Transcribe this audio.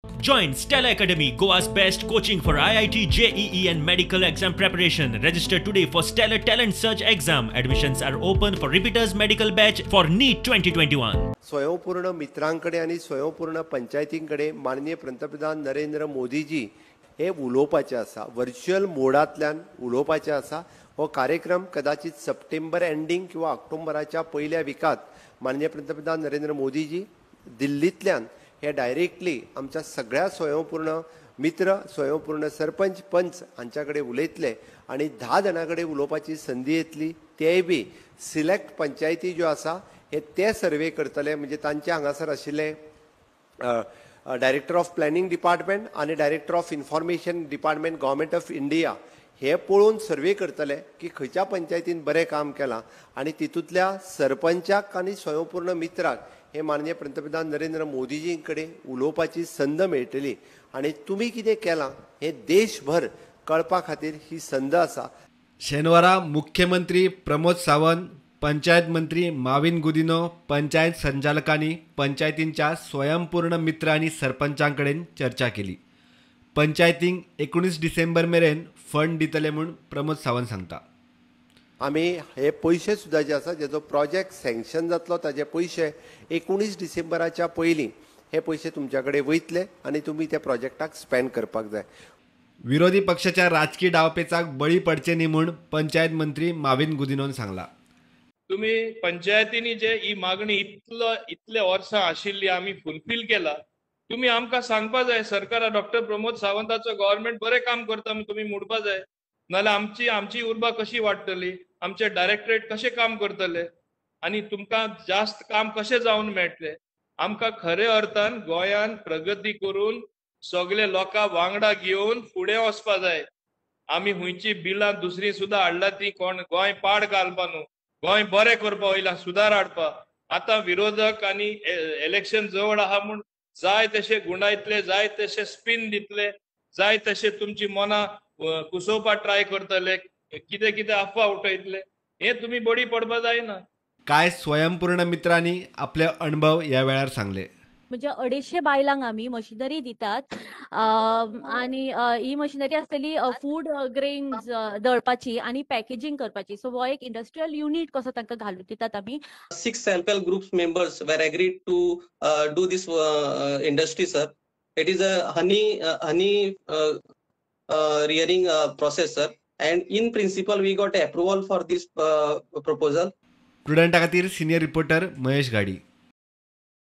Join Stella Academy, Goa's best coaching for IIT, JEE and medical exam preparation. Register today for Stellar Talent Search exam. Admissions are open for repeaters medical batch for NEET 2021. स्वयंपूर्ण मित्रांकडे आणि स्वयंपूर्ण पंचायतींकडे माननीय पंतप्रधान नरेंद्र मोदीजी हे उलोवपाचे आसा, virtual मोडांतल्यान उलोवपाचे आसा. हो कार्यक्रम कदाचित सप्टेंबर एंडींग किंवा ऑक्टोबराच्या पयल्या विकात माननीय पंतप्रधान नरेंद्र मोदीजी दिल्लींतल्यान हे डायरेक्टली आमच्या सगळ्या स्वयंपूर्ण मित्र, स्वयंपूर्ण सरपंच, पंच हांच्या कडेन उलयतले आनी 10 जाणां कडेन उलोवपाची संदी येतली. तेय बी सिलेक्ट पंचायती ज्यो आसा हे ते सर्वे करतले, म्हणजे तांचे हांगासर आशिल्ले डायरेक्टर ऑफ प्लॅनिंग डिपार्टमेंट आनी director of information department government of India हे पळोवन सर्वे करतले की खंयच्या पंचायतीन बरें काम केलां आनी तितूंतल्या सरपंचाक आनी स्वयंपूर्ण मित्राक हे माननीय पंतप्रधान नरेंद्र मोदीजी कडेन उलोवपाची संद मेळटली आनी तुमी कितें केलां हे देशभर कळपा खातीर ही संद आसा. शेनवारा मुख्यमंत्री प्रमोद सावंत, पंचायत मंत्री माविन गुदिन्हो, पंचायत संचालकांनी पंचायतींच्या स्वयंपूर्ण मित्र आनी सरपंचां कडेन चर्चा केली. पंचायतींक 19 डिसेंबर मेरेन फंड दितले म्हूण प्रमोद सावंत सांगता. आमी हे पयशे सुद्दां जे आसा, जेजो प्रोजेक्ट सँक्शन जातलो ताजे पयशे 19 डिसेंबराच्या पयलीं हे पयशे तुमच्या कडेन वयतले आनी तुमी त्या प्रोजेक्टाक स्पेंड करपाक जाय. विरोधी पक्षाच्या राजकी डावपेचाक बळी पडचे न्ही म्हूण पंचायत मंत्री माविन गुदिन्होन सांगला. तुमी पंचायतींनी जे ही मागणी इतले वर्सां आशिल्ली आमी फुलफील केला, तुमी आमकां सांगपा जाय. सरकार डॉक्टर प्रमोद सावंताचो गव्हर्मेंट बरें काम करता म्हूण तुमी म्हणपा जाय, नाजाल्यार आमची उर्बा कशी वाडटली, आमचे डायरेक्टरेट कशें काम करतले आनी तुमकां जास्त काम कशें जावन मेळटलें. आमकां खरे अर्थान गोंयान प्रगती करून सगळे लोकां वांगडा घेवन फुडें वचपा जाय. आमी खंयची बिलां दुसरी सुद्दां हाडला ती कोण गोंय पाड घालपा न्हू, गोंय बरें करपा वयला, सुदार हाडपा. आतां विरोधक आनी इलेक्शन जवळ आहा म्हूण जाय तशे गुंडायतले, जाय तशे स्पिन दितले, जाय तशे तुमची मनां कुसोवपा ट्राय करतले, कितें कितें अफवा उठयतले. हे तुमी बडी पडपा जायना. काय स्वयंपूर्ण मित्रांनी आपले अणभव ह्या वेळार सांगले. म्हणजे 250 बायलांक आमी मशिनरी दितात आनी ही मशिनरी आसतली फूड ग्रेन्स दळपाची आनी पॅकेजींग करपाची. सो हो एक इंडस्ट्रियल युनीट कसो तांकां घालून दितात आमी. 6 self help groups members were agreed to do this industry sir. It is a honey rearing process sir, and in principle we got approval for this proposal. प्रुडंटा खातीर senior reporter Mahesh Ghadi.